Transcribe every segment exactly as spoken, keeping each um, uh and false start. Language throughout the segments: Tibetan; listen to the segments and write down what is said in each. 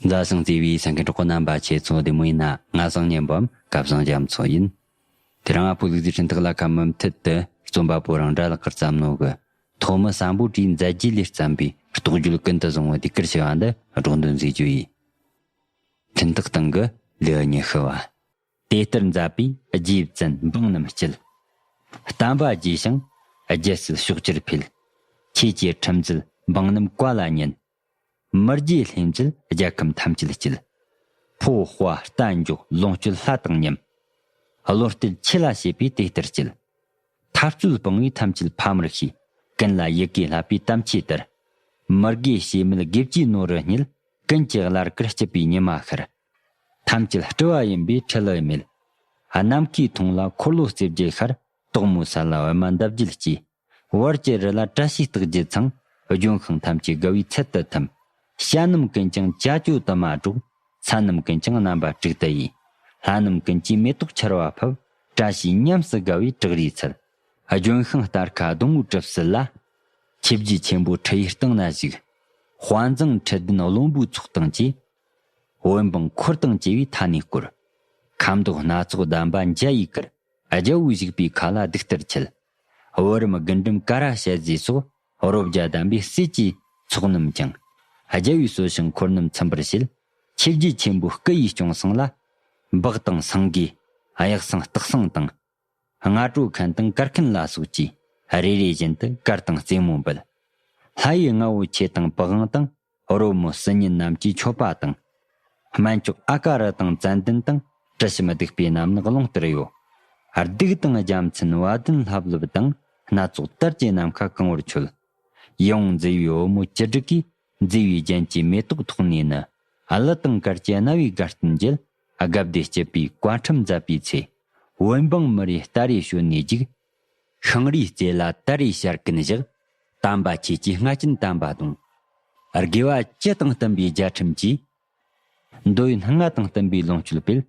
མཛའ་ཞིང་བརྩེ་བའི་གསན་མཁན་གྲོགས་པོ་རྣམ་པ་ཁྱེད་ཚོ་བདེ་མོ་ཡིན་ན། ང་བཟང་ཉན་པའམ་སྐལ་བཟང་རྒྱ་མཚོ་ཡིན། དེ་རིང་ང་ཕོ་ལུག་རྫི་འཕྲིན་ཐག་ལ་ཁ་མུ་མཐུད་དུ་རྩོམ་པ་པོ་རང་འདྲ་ལགས་ཀྱིས་བརྩམས་ནོ་གི་ཐོག་མི་སམ་བྷོ་ཊའི་མཛད་རྗེས་ལས་བརྩམས་པའི་རྟོགས་བརྗོད་ཀུན་ཏུ་བཟང་བོ་ཟློས་གར་ཞེས་པ་འདི་སྒྲོག་འདོན་མཛད་རྒྱུ་ཡིན། འཕྲིན་ཐག་སྟེང་གི་ལེའུ་ཉི་ཤུ་བ། དེ་ལྟར་མཛད་པའི་རྗེ་བཙུན་འབངས་རྣམས་སྐྱིད། བསྟན་པ་རྒྱས་ཤིང་རྒྱལ་སྲིད་ཕྱོགས་བཅུར་འཕེལ། ཁྱེད་ཀྱི་ཁྲིམས་མཛད་འབངས་རྣམས་བཀའ་ལ་ཉན། མི་རྗེ་ལྷན་མཛད་རྒྱལ་ཁམས་ཐམས་ཅད་སྐྱིད། ཕོ་དཔའ་རྟ་མགྱོགས་ལོངས་སྤྱོད་ལྷ་དང་མཉམ། བློ་གཏད་ཆོས་ལ་བྱེད་པས་དེ་ལྟར་སྐྱིད། འཐབ་རྩོད་སྤང་བས་ཐམས་ཅད་ཕམ་མར་ཤེས། ཀུན་ལ་ཡི་གེ་བསླབ་པའི་དམ་ཆོས་ལྟར། མི་དགེ་བྱེད་མེད་དགེ་བཅུའི་ནོར་བུ་རྙེད། ཀུན་གྱི་བླ་གར་སྐྱིད་པའི་ཉི་མ་ཤར། ཐམས་ཅད་སྤྲུལ་བ་ཡིན་པས་འཁྲུལ་བ་མེད། ནམ་མཁའི་མཐོངས་ལ་འཁོར་ལོ་རྩིབས་བརྒྱད་ཤར། དོག་མོའི་ས་ལ་པདྨ་འདབ་བརྒྱད་སྐྱེས། བར་གྱི་རི་ལ་བཀྲ་ཤིས་རྟགས་བརྒྱད་ཚང་། ལྗོན་ཤིང་ཐམས་ཅད་དགའ་བའི་ཚལ་དུ་ཐིམ། བྱ་རྣམས་ཀུན་ཀྱང་ཅ་ཅོ་དུ་མ་སྒྲོག། ས་རྣམས་ཀུན་ཀྱང་རྣམ་པར་དྲུག་ཏུ་དབྱེ། ལྷ་རྣམས་ཀུན་གྱིས་མེ་ཏོག་ཆར་བ་ཕབ། བཀྲ་ཤིས་ཉམས་སུ་དགའ་བའི་བྲག་རིའི་ཚལ། ལྗོན་ཤིང་སྟར་ཁ་སྡོང་བོའི་གྲིབ་བསིལ་ལ། ཆུ་བརྒྱུད་ཆེན་པོ་ཁྲི་ཡི་སྟེང་ན་བཞུགས། དཔལ་འཛང་ཁྲི་བདུན་བློན་པོའི་ཚོགས་དང་བཅས། བོན་འབངས་འཁོར་དང་བཅས་པའི་མཐའ་ནས་བསྐོར། ཁ་མདོག་སྣ་ཚོགས་གདམས་པ་འཇའ་ཡིས་བསྐུལ། རྒྱལ་པོ་བཞུགས་པའི་ཁ་ལ་གདུགས་ལྟར་ཆེ། བུ་རམ་རྒུན་འབྲུམ་ཀ་ར་ཞལ་ཟས་སོགས། རོ་བརྒྱ་ལྡན་པའི་སྲས་ཀྱི་ཚོགས་རྣམས་ཀྱང་། རྒྱལ་པོའི་གསོལ་ཞིང་འཁོར་རྣམས་ཚིམ་པར་བྱེད། ཆུ་བརྒྱུད་ཆེན་པོའི་སྐུ་ཡི་སྐྱོང་སེང་ལ། སྦག་དང་སེང་གེ། གཡག་སེང་སྟག་སེང་དང་། སྔ་དྲོ་མཁན་དང་གར་མཁན་ལ་སོགས་ཀྱིས། རེ་རེ་བཞིན་དུ་གར་དང་རྩེད་མོ་འབུལ། ལྷ་ཡི་རྔ་བོ་ཆེ་དང་པི་ཝང་དང་། རོལ་མོ་སྲིན་ཉིན་རྣམས་ཀྱི་མཆོད་པ་དང་། སྨན་མཆོག་ཨ་ཀ་རུ་དང་ཙན་དན་དང་། དྲི་ཞིམ་བདུག་པའི་རྣམས་ནི་རླུང་ལྟར་གཡོ། གདུགས་དང་རྒྱལ་མཚན་བ་དན་ལྷབ་ལྷུབ་དང་། སྣ་ཚོགས་དར་གྱི་ནམ་མཁའ་གང་བར་མཆོད། ཡིད་འོང་མཛེས་པའི་བུ་མོ་བཅུ་དྲུག་གིས། མཛེས་པའི་རྒྱན་གྱི་མེ་ཏོག་ཐོགས་ནས་ནི། གླུ་དང་གར་གྱི་རྣ་བའི་དགའ་སྟོན་འགྱེད། དགའ་བདེ་སྐྱིད་པའི་བཀའ་ཁྲིམས་མཛད་པའི་ཚེ། བོན་འབངས་མི་རེ་སྟ་རེ་བྱོན་ནས་རྒྱུག། ཤིང་རིའི་རྩེ་ལ་དར་རེ་ཞལ་ཀུན་བཞག། དམ་པ་ཁྱེད་ཀྱི་རྔ་ཆེན་དམ་པ་གདོང་། དགེ་བ་བཅུ་དང་བསྟུན་པའི་རྒྱལ་ཁྲིམས་ཀྱིས། འདོད་ཡོན་ལྔ་དང་བསྟུན་པའི་ལོངས་སྤྱོད་སྤེལ།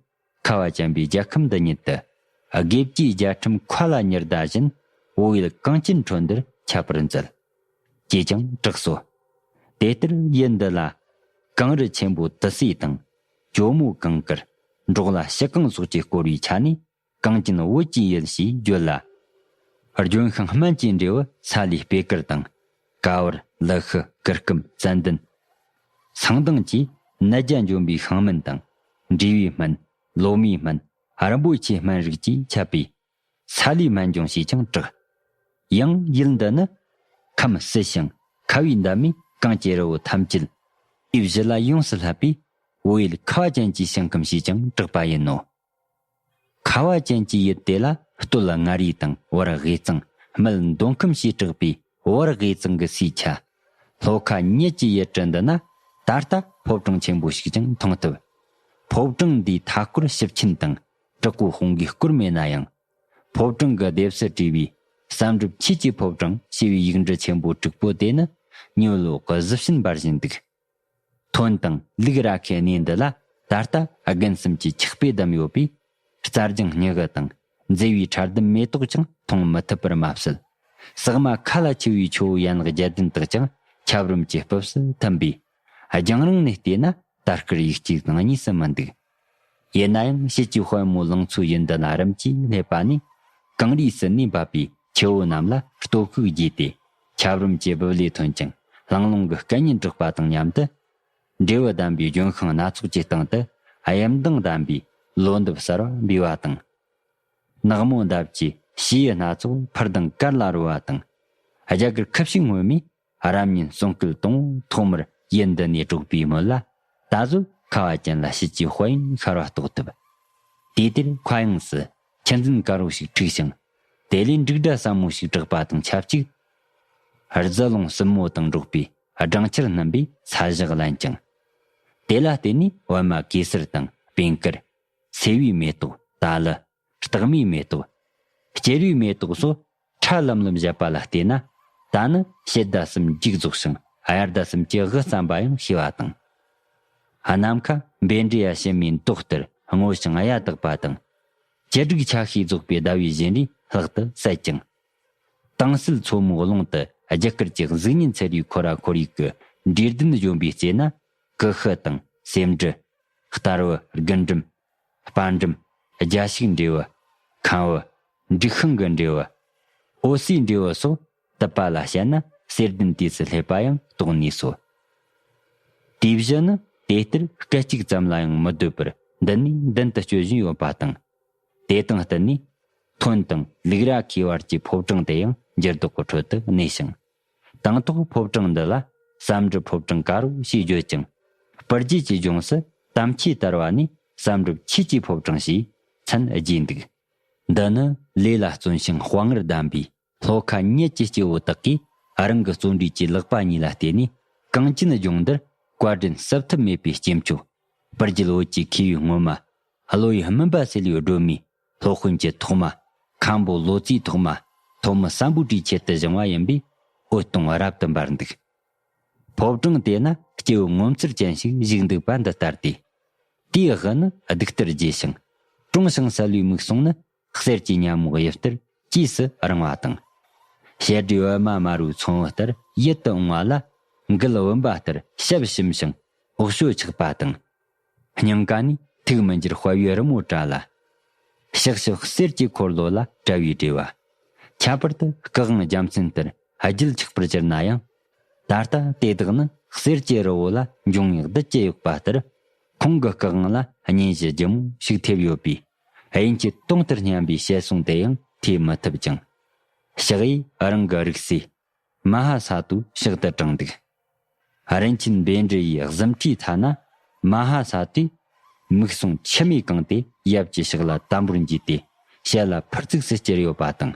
ཁ་བ་ཅན་པའི་རྒྱལ་ཁམས་འདི་ཉིད་དུ། དགེ་བཅུའི་རྒྱལ་ཁྲིམས་མཁའ་ལ་ཉི་ཟླ་བཞིན། བོད་ཡུལ་གངས་ཅན་ཁྲོད་འདིར་ཁྱབ་པར་མཛད། ཅེས་ཀྱང་གྲགས་སོ། དེ་ལྟར་ཡུལ་འདི་ལ། གངས་རི་ཆེན་པོ་ཏི་སེ་དང་། ཇོ་མོ་གངས་དཀར། འབྲོག་ལ་ཤི་གངས་སོགས་ཀྱིས་བསྐོར་བའི་ཆ་ནས། གངས་ཅན་བོད་ཀྱི་ཡུལ་ཞེས་བརྗོད་ལ། ལྗོན་ཤིང་སྨན་གྱི་འབྲས་བུ་ས་ལེ་པད་དཀར་དང་། ཀ་བར་ལི་ཤི་གུར་ཀུམ་ཙན་དན། སེང་ལྡེང་བཅས་ནད་བརྒྱ་འཇོམས་པའི་ཤིང་སྨན་དང་། འབྲས་བུའི་སྨན། ལོ་མའི་སྨན། རིན་པོ་ཆེའི་སྨན་རིགས་ཀྱིས་ཁྱབ་པས། ས་ལེ་སྨན་ལྗོངས་ཞེས་ཀྱང་གྲགས། ཡང་ཡུལ་འདི་ནི། ཁམས་བསིལ་ཞིང་ཁ་བའི་འདབ་མས་གངས་ཀྱི་རི་བོ་ཐམས་ཅད། དུས་བཞི་ལ་ཡོངས་སུ་བསླབ་པས། བོད་ཡུལ་ཁ་བ་ཅན་གྱི་ཞིང་ཁམས་ཞེས་ཀྱང་གྲགས་པ་ཡིན་ནོ། ཁ་བ་ཅན་གྱི་ཡུལ་དེ་ལ་སྟོད་མངའ་རིས་དང་བར་དབུས་གཙང་སྨད་མདོ་ཁམས་ཞེས་གྲགས་པའི་བར་དབུས་གཙང་གི་སའི་ཆ། ལྷོ་ཁ་ཉིད་ཀྱི་ཡུལ་གྲུ་འདི་ན་ད་ལྟ་ཕོ་བྲང་ཆེན་པོ་ཞིག་ཀྱང་མཐོང་ཐུབ། ཕོ་བྲང་འདིའི་མཐའ་སྐོར་ཞིབ་ཆེན་དང་དྲག་པོའི་དཔུང་གིས་བསྐོར་མེད་ན་ཡང་། ཕོ་བྲང་གི་ལྡེབས་སུ་བྲིས་པའི་བསམ་གྲུབ་ཆོས་ཀྱི་ཕོ་བྲང་ཞེས་པའི་ཡིག་འབྲུ་ཆེན་པོ་དྲུག་པོ་དེ་ནི་ཉོ་ལོག་གི་གཟི་བྱིན་འབར་བཞིན་འདུག། ཐོན་དང་ལུག་ར་ཁའི་གནས་འདི་ལ་ད་ལྟ་དགུན་གསུམ་གྱི་ཆག་པས་བསྡམས་ཡོད་པས། རྩྭ་ལྗང་སྙི་གི་དང་མཛེས་པའི་ཁྲ་ལྡུམ་མེ་ཏོག་ཀྱང་མཐོང་མི་ཐུབ་པར་མ་ཟད། ཟེགས་མ་ཁ་ལ་ཆུ་བའི་ཆུ་བོ་ཡན་ལག་བརྒྱད་ལྡན་དག་ཀྱང་ཆབ་རོམ་གྱི་སྦུབས་སུ་ཐིམ་པས། རྒྱང་རིང་ནས་བལྟས་ན་ད་སྐར་ཡུག་གཅིག་དང་གཉིས་སུ་མི་འདུག། ཡིན་ན་ཡང་དཔྱིད་ཀྱི་དཔལ་མོ་ལང་ཚོའི་ཡུལ་འདི་ལ་རིམ་གྱིས་སླེབས་པ་ནས། གངས་རིའི་ཟུར་ནས་འབབ་པའི་ཆུ་བོ་རྣམས་ལ་སྟོབས་ཤུགས་རྒྱས་ཏེ། ཆབ་རོམ་གྱི་སྦུབས་ལས་ཐོན་ཅིང་ལྷང་ལྷོང་གི་སྐད་སྙན་གྲགས་པ་དང་མཉམ་དུ། འབྲས་བུ་ལྡན་པའི་ལྗོན་ཤིང་སྣ་ཚོགས་ཀྱི་སྟེང་དུ་དབྱིབས་མདངས་ལྡན་པའི་ལོ་འདབ་གསར་བ་འབུས་པ་དང་། ནག་མོ་འདབ་ཀྱི་བྱེའུ་སྣ་ཚོགས་འཕུར་ལྡིང་གར་ལ་རོལ་བ་དང་། རྒྱ་གར་ཁུ་བྱུག་སྔོན་མོས་རབ་གཉན་གསུང་སྐད་གཏོང་ཐོག་མར་ཡུལ་འདི་ནས་སྒྲོག་པའི་མོད་ལ། ད་གཟོད་ཁ་བ་ཅན་ལ་དཔྱིད་ཀྱི་དཔལ་ཡོན་ཤར་བ་རྟོགས་ཐུབ། དུས་དེར་མཁའ་དབྱིངས་སུ་ཆུ་འཛིན་དཀར་པོ་ཞིག་འཁྲིགས་ཤིང་། དེ་ལས་འབྲུག་སྒྲ་ཟབ་མོ་ཞིག་གྲགས་པ་དང་ཆབས་ཅིག། རྫི་ཀླུང་སྲིན་མོ་དང་འགྲོགས་པའི་སྦྲང་ཆར་སྣུམ་པས་ས་གཞི་བརླན་ཅིང་། དེ་ལ་བརྟེན་ནས་པད་མ་གེ་སར་དང་སྤོས་དཀར། སེ་བའི་མེ་ཏོག་ཏཱ་ལུ། སྟག་མའི་མེ་ཏོག་སྐྱེར་བའི་མེ་ཏོག་སོགས་ཁྲ་ལམ་ལམ་བཞད་པ་ལ་བལྟས་ན། ད་ནི་ཕྱི་ཟླ་གསུམ་མཇུག་རྫོགས་ཤིང་དབྱར་ཟླ་གསུམ་གྱི་དབུ་བརྩམས་པ་ཡང་ཤེས་པ་དང་། ནམ་མཁའ་འབེན་འདྲེ་ཡ་ཕྱི་མའི་མདོག་ལྟར་སྔོ་ཞིང་གཡའ་དག་པ་དང་། གྲི་གུག་ཆ་ཤས་རྫོགས་པའི་ཟླ་བའི་བཞིན་རས་ལྷག་ཏུ་གསལ་ཅིང་། དྭངས་གསལ་མཚོ་མོའི་ཀློང་དུ་རྒྱུ་སྐར་གྱི་གཟུགས་བརྙན་འཚེར་བའི་ཁོ་ར་ཁོར་ཡུག་གི་འབྲས་ལྡན་ལྗོན་པའི་རྩེ་ན། ཀུ་ཤུ་དང་ སེམས་འབྲུ། རྟར་བུ་རྒུན་འབྲུམ། སྤར་འབྲུམ། རྒྱ་ཤུག་འབྲས་བུ། ཁམ་བུ། འབྲུག་ཤིང་གི་འབྲས་བུ། འོད་ཟེར་འབྲས་བུ་སོགས་དུ་པ་ལ་བཤད་ན་གསེར་ལྡན་དུས་སུ་སླེབས་པ་ཡང་རྟོགས་ནུས་སོ། དེའི་བཞི་ནི་དེ་ལྟར་སྐད་ཅིག་ཙམ་ལ་ཡང་མི་སྡོད་པར་མདུན་ནས་མདུན་དུ་སྐྱོད་བཞིན་ཡོད་པ་དང་། དེ་དང་བསྟུན་ནས་ཐོན་དང་ལུག་ར་ཁའི་བར་གྱི་ཕོ་བྲང་དེ་ཡང་འགྱུར་ལྡོག་གི་ཁྲོད་དུ་གནས་ཤིང་། དང་ཐོག་ཕོ་བྲང་འདི་ལ་ཟམ་འབྲུ་ཕོ་བྲང་དཀར་པོ་ཞེས་བརྗོད་ཅིང་། སྤུར་རྒྱལ་གྱི་ལྗོངས་སུ་དམ་ཆོས་དར་བ་ནས་ཟམ་འབྲུ་ཆོས་ཀྱི་ཕོ་བྲང་ཞེས་མཚན་བརྗེས་འདུག་འདི་ནི་ལས་ལ་བརྩོན་ཞིང་དཔའ་ངར་ལྡན་པའི་ལྷོ་ཁ་ཉིད་ཀྱི་སྐྱེ་བོ་དག་གིས་རང་གི་བརྩོན་འགྲུས་ཀྱི་ལག་པ་གཉིས་ལ་བརྟེན་ནས་གངས་ཅན་ལྗོངས་འདིར་བཀའ་དྲིན་གསབ་ཐབས་མེད་པའི་སྐྱེས་མཆོག་སྤུར་རྒྱལ་བོད་ཀྱི་མཁས་པའི་ངོ་མ། བློ་ཡི་སྨིན་པ་སེལ་བའི་སྒྲོན་མེ། སློབ་དཔོན་གྱི་ཐོག་མ། མཁན་པོ་ལོ་ཙཱའི་ཐོག་མ། ཐོན་མི་སམ་བྷོ་ཊའི་ཆེད་དུ་བཞེངས་པ་ཡིན་པས་འོད་སྟོང་རབ་ཏུ་འབར་འདུག་ཕོ་བྲང་དེ་ན་སྐྱེ་བོ་ངོ་མཚར་ཅན་ཞིག་བཞུགས་འདུག་པ་འདི་ལྟར་ཏེ། དེའི་དབུ་ནི་གདུགས་ལྟར་རྒྱས་ཤིང་། དྲུང་ཞིང་གསལ་བའི་མིག་ཟུང་ནི་གསེར་གྱི་ཉ་མོ་གཡུ་ལྟར་སྐྱེས་སུ་རིང་བ་དང་། ཞལ་གྲི་པདྨ་དམར་པོའི་ཚོམ་བུ་ལྟར་ཡིད་དུ་འོང་བ་ལ། མགུལ་བུམ་པ་ལྟར་ཞབས་ཞུམ་ཞིང་འོག་ཕྱོགས་ཆགས་པ་དང་། སྙིང་ག་ནས་ཐུགས་མི་འགྱུར་དཔའ་བོའི་རི་མོ་བཀྲ་ལ། ཕྱག་ཕྱི་གསེར་གྱི་འཁོར་ལོ་ལ་བཀྲ་བའི་འབྲས་བུ། ཁྱད་པར་དུ་སྐུ་དབང་རྒྱལ་མཚན་ལྟར་རྒྱུད་ཆགས་པར་གྱུར་ན་ཡང་། ད་ལྟ་དེ་དག་ནི་གསེར་གྱི་རི་བོ་ལ་འབྱུང་བའི་རྡུལ་གྱིས་གཡོགས་པ་ལྟར། ཁོང་གི་སྐུ་དབང་ལ་གཉེན་གཞི་ལྗིད་མོ་ཞིག་ཐེབས་ཡོད་པས། དབྱིན་ཇི་དུང་ལྟར་སྙན་པའི་བཤད་སྲོལ་དེ་ཡང་ཐོས་མི་ཐུབ་ཅིང་། ཕྱག་གཡས་རང་གི་རིགས་སྲས་མ་ཧཱ་ས་ཏུ་ཕྱག་ཏུ་དྲངས་འདུག་རིན་ཆེན་བཻ་ཌཱུརྱའི་གཟིམ་ཁྲིའི་མཐའ་ན་མ་ཧཱ་ས་ཏུས་མིག་ཟུང་མཆི་མས་གང་སྟེ་ཡབ་ཀྱི་ཕྱག་ལ་དམ་པོར་འཇུས་ཏེ་ཞལ་ལ་ཕུར་ཚུགས་སུ་བཅིར་ཡོད་པ་དང་།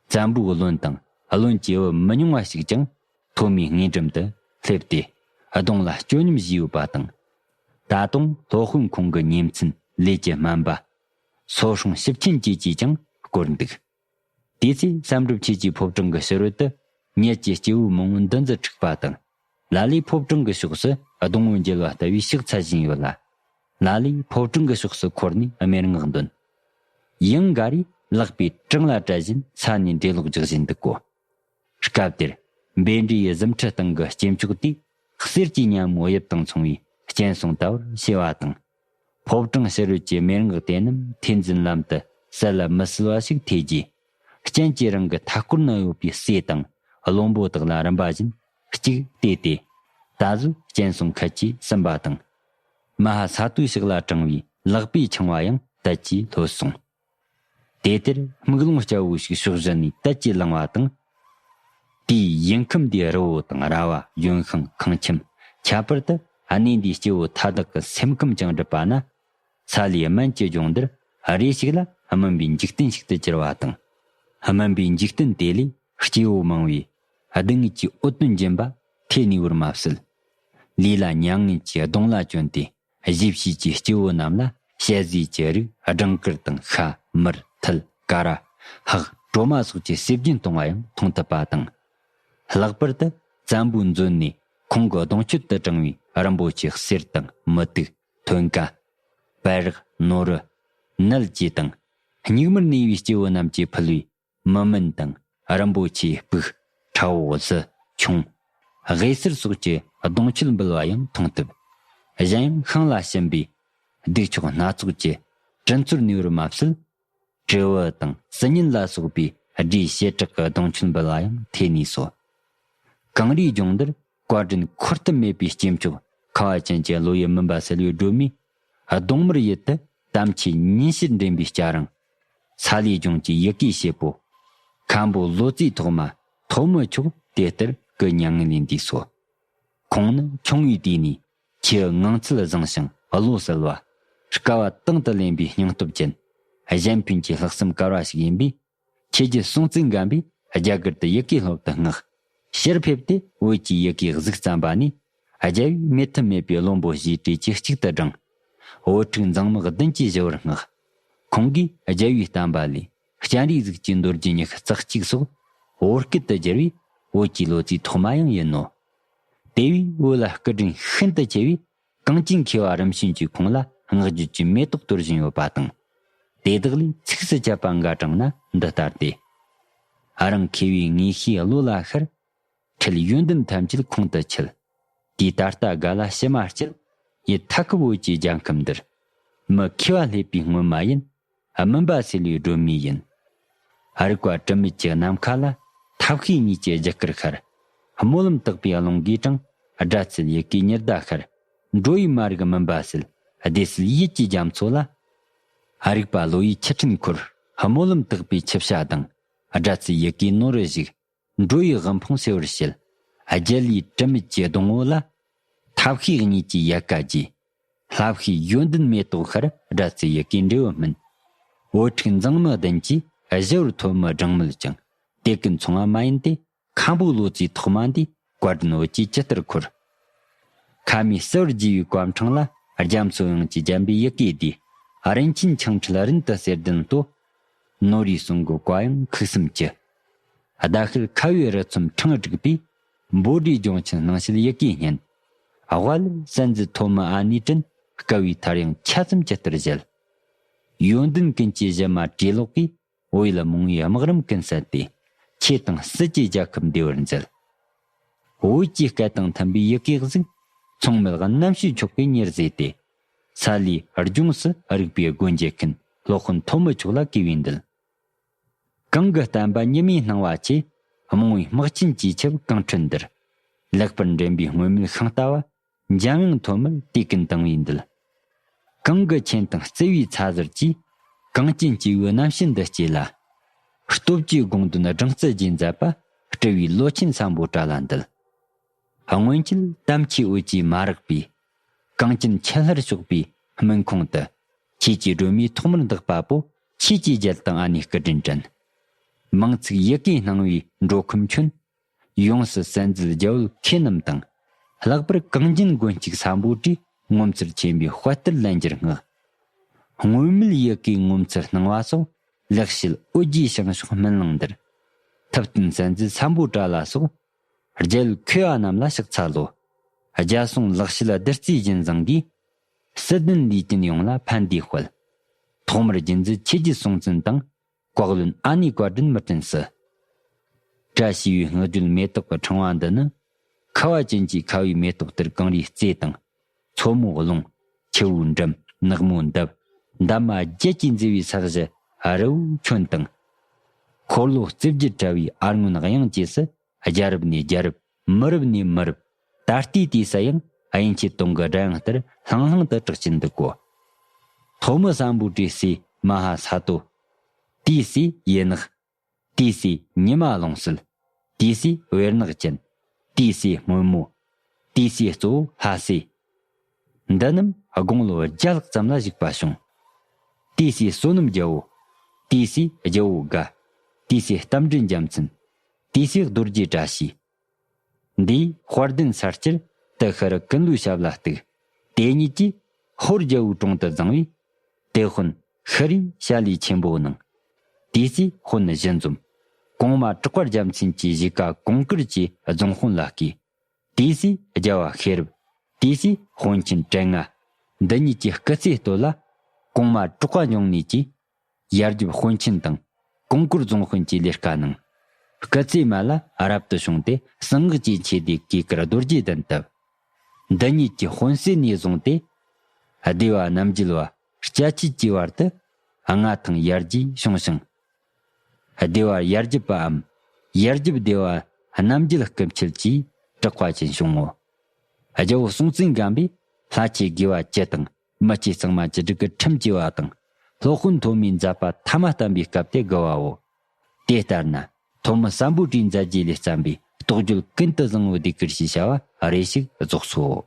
བཙན་པོའི་བློན་དང་བློན་གྱི་བུ་མི་ཉུང་བ་ཞིག་ཀྱང་ཐོན་མིའི་དངོས་འགྲམ་དུ་སླེབས་ཏེ་གདོང་ལ་སྐྱོ་སྙོམས་བཞེས་ཡོད་པ་དང་། ད་དུང་སློབ་དཔོན་ཁོང་གི་ཉེ་མཚན་ལས་ཀྱི་སྨན་པ་སོ་སྲུང་ཞིབ་ཆེན་བཅས་ཀྱིས་ཀྱང་བསྐོར་འདུག་དེ་ཚེ་བསམ་གྲུབ་ཆོས་ཀྱི་ཕོ་བྲང་གི་ཕྱི་རོལ་དུ་ཉིད་ཀྱི་སྐྱེ་བོ་མང་པོ་འདུ་འཛི་འཁྲིགས་པ་དང་། ལ་ལས་ཕོ་བྲང་གི་ཕྱོགས་སུ་སྡོང་བོ་འགྱེལ་བ་ལྟ་བུའི་ཕྱག་འཚལ་བཞིན་ཡོད་ལ། ལ་ལས་ཕོ་བྲང་གི་ཕྱོགས་སུ་འཁོར་ནས་སྨྲེ་སྔགས་འདོན། ཡང་འགའ་རེས་ལག་པས་བྲང་ལ་བྲད་བཞིན་ས་ནས་འགྲེ་ལོག་རྒྱག་བཞིན་འདུག་གོ། སྐབས་དེར་བཻ་ཌཱུརྱའི་གཟིམ་ཁྲི་སྟེང་གི་སྐྱེས་མཆོག་དེས་གསེར་གྱི་ཉ་མོ་དབྱིབས་དང་མཚུངས་པའི་སྤྱན་ཟུང་ལྟ་བུར་བྱེ་བ་དང་། ཕོ་བྲང་ཕྱི་རོལ་གྱི་སྨྲེ་སྔགས་དེ་རྣམས་ཐོས་འཛིན་ལམ་དུ་གསལ་ལ་མི་གསལ་བ་ཞིག་ཐོས་རྗེས། སྤྱན་གྱིས་རང་གི་མཐའ་སྐོར་ན་ཡོད་པའི་སྲས་དང་བློན་པོ་དག་ལ་རིམ་པ་བཞིན་གཅིག་བལྟས་ཏེ། ད་གཟོད་སྤྱན་ཟུང་ཁད་ཀྱིས་ཟིན་པ་དང་། མ་ཧཱ་ས་ཏུའི་ཕྱག་ལ་དྲངས་པའི་ལག་པའི་འཆིང་བ་ཡང་དལ་གྱིས་ལྷོད་སོང་། དེ་དེར་དམུགས་ལོང་སྐྱ་བོ་ཞིག་ཕྱོགས་བཞི་ནས་དལ་གྱིས་ལངས་པ་དང་། དེའི་ཡུལ་ཁམས་འདིའི་རི་བོ་དང་ར་བ་ལྗོན་ཤིང་ཁང་ཁྱིམ། ཁྱད་པར་དུ་གནས་འདིའི་སྐྱེ་བོ་མཐའ་དག་གི་སེམས་ཁམས་ཀྱང་སྒྲིབ་པ་ན། ས་ལས་སྨན་གྱི་ལྗོངས་འདིར་རེ་ཞིག་ལ་སྨིན་པའི་འཇིག་རྟེན་ཞིག་ཏུ་གྱུར་པ་དང་། སྨིན་པའི་འཇིག་རྟེན་དེ་ལས་སྐྱེ་བོ་མང་བོས་སྡུག་བསྔལ་གྱི་འོ་དོད་འབྱིན་པ་ཐོས་ནུས་པར་མ་ཟད། ལུས་ལ་མྱ་ངན་གྱི་གདུང་ལ་བཅོལ་ཏེ། གཞིས་བྱེས་ཀྱི་སྐྱེ་བོ་རྣམས་ལ་ཞལ་ཟས་ཀྱི་རིགས་སྦྲང་དཀར་དང་ཤ་མར་ཐིལ་ཀ་ར་ཧག་གྲོ་མ་སོགས་ཀྱི་ཟས་རྒྱུན་གཏོང་བ་ཡང་མཐོང་ཐུབ་པ་དང་། ལྷག་པར་དུ་བཙན་པོའི་མཛོད་ནས་ཁོང་གི་གདུང་མཆོད་དུ་དྲངས་པའི་རིན་པོ་ཆེ་གསེར་དང་མུ་ཏིག་ཐོན་ཀ་པད་རག་ནོར་བུ་ནལ་བཅས་དང་། སྙིགས་མར་གནས་པའི་སྐྱེ་བོ་རྣམས་ཀྱིས་ཕུལ་བའི་མི་མིན་དང་རིན་པོ་ཆེའི་སྤུག་ཁྲ་བོ་གཟི་ཁྱུང་། དབྱེ་སེར་སོགས་ཀྱི་གདུང་མཆོད་འབུལ་བ་ཡང་མཐོང་ཐུབ། གཞན་ཡང་ཤིང་ལ་ཞིམ་པའི་གདུགས་མཆོག་སྣ་ཚོགས་ཀྱི་དྲིན་ཚོར་ནུས་པར་མ་ཟད། དྲིལ་བུ་དང་སིལ་སྙན་ལ་སོགས་པའི་སྒྲའི་བྱེ་བྲག་གི་གདུང་མཆོད་འབུལ་བ་ཡང་ཐོས་ནུས་སོ། གངས་རིའི་ལྗོངས་འདིར་བཀའ་དྲིན་འཁོར་ཐབས་མེད་པའི་སྐྱེས་མཆོག་ཁ་བ་ཅན་གྱི་བློ་ཡི་སྨིན་པ་གསལ་བའི་སྒྲོན་མས། གདོང་དམར་ཡུལ་དུ་དམ་ཆོས་ཉིན་ཕྱེད་འདྲེན་པའི་སྐྱ་རེངས། ས་ལའི་ལྗོངས་ཀྱི་ཡི་གེའི་བྱེད་པོ། མཁན་པོ་ལོ་ཙཱའི་ཐོག་མ་ཐོན་མི་མཆོག་དེ་ལྟར་སྐུ་མྱ་ངན་ལས་འདས་སོ། ཁོང་ནི་ཆུང་བའི་དུས་ནས་ཆེས་ངང་ཚུལ་བཟང་ཞིང་བློ་གསལ་བ། སྐལ་བ་དང་དུ་ལེན་པའི་སྙིང་སྟོབས་ཅན། གཞན་ཕན་གྱི་ལྷག་བསམ་དཀར་བ་ཞིག་ཡིན་པས། ཆོས་རྒྱལ་སྲོང་བཙན་སྒམ་པོས་རྒྱ་གར་དུ་ཡི་གེ་སློབ་ཏུ་མངགས། ཕྱིར་ཕེབས་ཏེ་བོད་ཀྱི་ཡི་གེ་གཟིགས་བརྩམས་པ་ནས། རྒྱལ་བའི་མེད་ཐབས་མེད་པའི་བློན་པོ་ཞེས་བྲིས་ཀྱིས་གཅིག་ཏུ་བསྒྲེངས། བོད་ཕྲུག་མཛངས་མི་བདུན་གྱིས་ཞུ་བར་མངགས། ཁོང་གིས་རྒྱལ་བའི་བསྟན་པ་ལས། སྤྱན་རས་གཟིགས་ཀྱི་མདོ་རྒྱུད་ཉི་ཤུ་རྩ་གཅིག་སོགས་བོད་སྐད་དུ་བསྒྱུར་བས། བོད་ཀྱི་ལོ་ཙཱའི་ཐོག་མ་ཡང་ཡིན་ནོ། དེ་བས་བོད་ལ་སྐུ་དྲིན་ཤིན་ཏུ་ཆེ་བས། གངས་ཅན་མཁས་པ་རིམ་བྱོན་གྱིས་ཁོང་ལ་བསྔགས་བརྗོད་ཀྱི་མེ་ཏོག་གཏོར་བཞིན་ཡོད་པ་དང་། དེ་དག་ལས་ཚིགས་སུ་བཅད་པ་འགའ་དྲངས་ན་འདི་ལྟར་ཏེ། ཨ། རང་མཁས་པའི་ངེས་ཤེས་བློ་ལ་ཤར། ཁྲིད་ཡོན་ཏན་ཐམས་ཅད་ཁོང་དུ་ཆུད། དེས་ད་ལྟ་ག་ལ་ཕྱི་མ་སྐྱེལ། ཡུལ་ཐ་ཁུབ་བོད་ཀྱི་རྒྱལ་ཁམས་འདིར། མི་མཁས་པ་སླེབས་པའི་སྔོན་མ་ཡིན། སྨིན་པ་སེལ་བའི་སྒྲོན་མེ་ཡིན། རིག་པ་དྲི་མེད་ཀྱི་ནམ་མཁའ་ལ། ཐབས་ཤེས་གཉིས་ཀྱི་རྒྱུ་སྐར་ཤར། སྨོན་ལམ་དག་པའི་རླུང་གིས་དྲངས། སྒྲ་ཚུལ་ཡི་གེའི་ཉི་ཟླ་ཤར། འགྲོ་བའི་མ་རིག་སྨིན་པ་སེལ། བདེ་སྲིད་ཡིད་ཀྱི་རྒྱ་མཚོ་ལ། རིག་པ་བློ་ཡི་ཆུ་ཕྲན་འཁོར། སྨོན་ལམ་དག་པའི་ཆུ་བྱ་དང་། སྒྲ་ཚུལ་ཡི་གེའི་ནོར་བུ་ཞིག། འགྲོ་བའི་དབུལ་ཕོངས་སེལ་བར་བྱེད། རྒྱལ་བའི་དྲི་མེད་ཀྱི་སྡོང་བོ་ལ། ཐབས་ཤེས་གཉིས་ཀྱི་ཡལ་ག་རྒྱས། ལྷ་བཤེས་ཡོན་ཏན་མེ་ཏོག་ཤར། སྒྲ་ཚུལ་ཡི་གེའི་འབྲས་བུ་སྨིན། བོད་ཕྲུག་མཛངས་མི་བདུན་གྱིས། བཞི་བར་ཐོན་མི་སྦྲང་མིལ་བཅིངས། དེ་ཀུན་ཚོང་བ་མ་ཡིན་ཏེ། མཁན་པོ་ལོ་ཙཱའི་ཐོག་མ་འདིས། བཀའ་དྲིན་བོད་ཀྱིས་ཇི་ལྟར་འཁོར། ཁ་མིག་སིལ་བུར་བརྗེས་པའི་བཀའ་འཕྲིན་ལ། རྒྱ་མཚོ་ཡངས་ཀྱི་རྒྱན་པའི་ཡི་གེ་འདིས། རིན་ཆེན་འཕྱང་འཕྲུལ་རིན་དུ་གསེར་ལྡན་བསྟོད། ནོར་བུའི་གསུང་གི་བཀའ་དབྱངས་ཁུག་གསུམ་གྱི། ཟླ་ཤུལ་ཁ་བའི་རི་ཚོམ་ཕྲེང་དྲུག་པའི། འབོད་སྒྲའི་སྦྱོང་ཆེན་སྣང་བྱེད་ཡི་གེའི་སྙན། དབའ་ལ་གསན་མཛད་ཐོན་མི་ཨ་ནེ་དྲིན། བསྐལ་པའི་མཐར་ཡང་ཆ་ཙམ་ཇི་ལྟར་བཞད། ཡོན་ཏན་ཀུན་གྱི་གཞི་མ་བྲིས་ལོག་གིས། བོད་ཡུལ་རྨོངས་པའི་སྨག་རུམ་ཀུན་བསལ་ཏེ། ཆོས་དང་སྲིད་ཀྱི་རྒྱལ་ཁབ་བདེ་བར་མཛད། བོད་ཀྱི་སྐད་དང་མཐུན་པའི་ཡི་གེ་གཟུགས། མཚུངས་མེད་རྣམ་དཔྱོད་མཆོག་གིས་ཉེར་བཟོས་ཏེ། ས་ལའི་ལྗོངས་སུ་རིག་པའི་སྒོ་འབྱེད་མཁན། སློབ་དཔོན་ཐོན་མི་མཆོག་ལ་གུས་པས་འདུད། གང་གི་བསྟན་པ་ཉི་མའི་སྣང་བ་ཆེ། རྨོངས་པའི་དམག་ཆེན་གྱིས་ཁྱབ་གངས་ཁྲོད་འདིར། ལེགས་པར་འདྲེན་པའི་སྔོན་མེད་ཤིང་རྟ་བ། འཇམ་དབྱངས་ཐོན་མིར་དུས་ཀུན་དང་བའི་འདུད། གང་གི་མཁྱེན་དང་བརྩེ་བའི་ཚ་ཟུར་གྱིས། གངས་ཅན་སྐྱེས་བུའི་རྣམ་ཤེས་འདི་སྐྱེས་ལ། སྟོབས་ཀྱི་དགོངས་དོན་སྦྲང་རྩི་རྒྱས་མཛད་པ། སྤྲུལ་པའི་ལོ་ཆེན་སམ་བྷོ་ཊ་ལ་འདུད། སྔོན་ཆད་དམ་ཆོས་འོད་ཀྱིས་མ་རེག་པའི། གངས་ཅན་ཆུ་ལྷར་ཕྱོགས་པའི་སྨིན་ཁུང་དུ། ཆོས་ཀྱི་སྒྲོན་མེ་ཐོག་མར་འདེགས་པ་པོ། ཆོས་ཀྱི་རྒྱལ་དང་ཨ་ནེ་སྐུ་དྲིན་དྲན། མིང་ཚིག་ཡི་གེའི་སྣང་བའི་འགྲོ་ཁམས་ཁྱོན། ཡོངས་སུ་གསལ་མཛད་རྒྱལ་བུ་ཁྱེད་རྣམས་དང་། ལྷག་པར་གངས་ཅན་མགོན་གཅིག་སམ་བྷོ་ཊའི། ངོ་མཚར་ཆེན་པོའི་དཔལ་སྟེར་ལན་བརྒྱར་བསྔགས། སྔོན་མེད་ཡི་གེའི་ངོ་མཚར་སྣང་བ་སོགས། ལེགས་བཤད་འོད་བརྒྱའི་བྱང་ཕྱོགས་སྨིན་ལུང་འདིར། ཐུབ་བསྟན་གསལ་མཛད་སམ་བྷོ་ཊ་ལ་སོགས། རྒྱལ་བུ་མཁས་པ་རྣམས་ལ་ཕྱག་འཚལ་ལོ། རྒྱལ་སྲུང་ལེགས་བཤད་བདུད་རྩིའི་རྒྱུན་བཟང་གིས། སྲིད་དོན་ལས་ཅན་ཡོངས་ལ་ཕན་བདེའི་དཔལ། ཐོག་མར་རྒྱུད་འཛིན་ཆོས་རྒྱལ་སྲོང་བཙན་དང་། བཀའ་བློན་ཨ་ནེ་བཀའ་དྲིན་མི་དྲན་སྲིད། བཀྲ་ཤིས་པའི་བསྔགས་བརྗོད་མེ་ཏོག་གི་ཕྲེང་བ་འདི་ནི། ཁ་བ་ཅན་གྱི་ཁ་བའི་མེ་ཏོག་ལྟར་གངས་རིའི་རྩེ་དང་། མཚོ་མོ་རླུང་། ཆུ་བོའི་འགྲམ། ནགས་མོའི་འདབས། འདབ་མ་བརྒྱད་ཀྱིས་མཛེས་པའི་ས་གཞི་རི་བོའི་ཁྱོན་དང་། འཁོར་ལོ་རྩིབས་བརྒྱད་བྲལ་བའི་ཨར་སྔོན་གཡང་བཅས་སུ། རྒྱལ་རབས་ནས་རྒྱལ་རབས། མི་རབས་ནས་མི་རབས། ད་ལྟའི་དུས་སུ་ཡང་དབྱིན་ཇིའི་དུང་གི་སྒྲ་དབྱངས་ལྟར་ལྷང་ལྷང་དུ་གྲགས་ཀྱིན་འདུག་གོ། ཐོན་མི་སམ་བྷོ་ཊའི་སྲས་མ་ཧཱ་ས་ཏོ། དེའི་སྲས་ཡེ་ནག། དེའི་སྲས་ཉི་མ་ལོངས་སྲིད། དེའི་སྲས་བེར་ནག་ཅན། དེའི་སྲས་སྔོན་མོ། དེའི་སྲས་གཙོ་བོ་ལྷ་སྲས། འདི་རྣམས་དགུང་ལོ་བརྒྱ་ལྷག་ཙམ་ལ་བཞུགས་པ་བྱུང་། དེའི་སྲས་བསོད་ནམས་རྒྱལ་པོ། དེའི་སྲས་རྒྱལ་པོ་དགའ། དེའི་སྲས་རྟ་མགྲིན་རྒྱལ་མཚན། དེའི་སྲས་རྡོ་རྗེ་བཀྲ་ཤིས། འདིས་དཔལ་ལྡན་ས་སྐྱར་དེ་ཤི་རི་ཀུན་ལུའི་ཞབས་ལ་གཏུགས། དེ་ཉིད་ཀྱིས་ཧོར་རྒྱལ་པོའི་དྲུང་དུ་བརྫངས་པས། དེ་དཔོན་ཤི་རིའི་བྱ་ལས་ཆེན་པོ་གནང་། དེའི་སྲས་དཔོན་གཞི་འཛོམས། གོང་མ་གྲགས་པ་རྒྱལ་མཚན་གྱི་གཞིས་ཀ་གོང་བཀུར་གྱི་རྫོང་དཔོན་ལ་བསྐོས། དེའི་སྲས་རྒྱལ་བ་ཤེས་རབ། དེའི་སྲས་དཔོན་ཆེན་བྲེ་ལྔ། འདི་ཉིད་ཀྱི་སྐུ་ཚེའི་སྟོད་ལ། གོང་མ་གྲགས་པ་འབྱུང་གནས་ཀྱིས། ཡར་རྒྱབ་དཔོན་ཆེན་དང་། གོང་བཀུར་རྫོང་དཔོན་གྱི་ལས་ཀ་གནང་། སྐུ་ཚེའི་མ་ལ་རབ་ཏུ་བྱུང་སྟེ། གསང་སྔགས་ཀྱི་ཆོས་སྡེ་གུས་བཀུར་རྡོ་རྗེ་གདན་བཏབ། འདི་ཉིད་ཀྱི་དཔོན་གསོས་ནས་བཟུང་སྟེ། སྡེ་པ་རྣམ་རྒྱལ་བ་སྐྱ་ཆོས་ཀྱི་བར་དུ། མངའ་ཐང་ཡར་རྒྱས་བྱུང་ཞིང་། སྡེ་པ་ཡར་རྒྱབ་པའམ། ཡར་རྒྱབ་སྡེ་པ་རྣམ་རྒྱལ་སྐུ་མཆེད་ཀྱིས་གྲགས་པ་ཅན་བྱུང་ངོ་། རྒྱལ་པོ་སྲོང་བཙན་སྒམ་པོས་ལྷ་ཆོས་དགེ་བ་བཅུ་དང་། མི་ཆོས་གཙང་མ་བཅུ་དྲུག་གི་ཁྲིམས་བཅས་པ་དང་། སློབ་དཔོན་ཐོན་མིའི་མཛད་པ་ཐ་མ་བསྟན་པའི་སྐབས་དེ་དགུ་བའོ། དེ་ལྟར་ན། ཐོན་མི་སམ་བྷོ་ཊའི་མཛད་རྗེས་ལས་བརྩམས་པའི་རྟོགས་བརྗོད་ཀུན་ཏུ་བཟང་པོའི་ཟློས་གར་ཞེས་བྱ་བ་རེ་ཞིག་རྫོགས་སོ།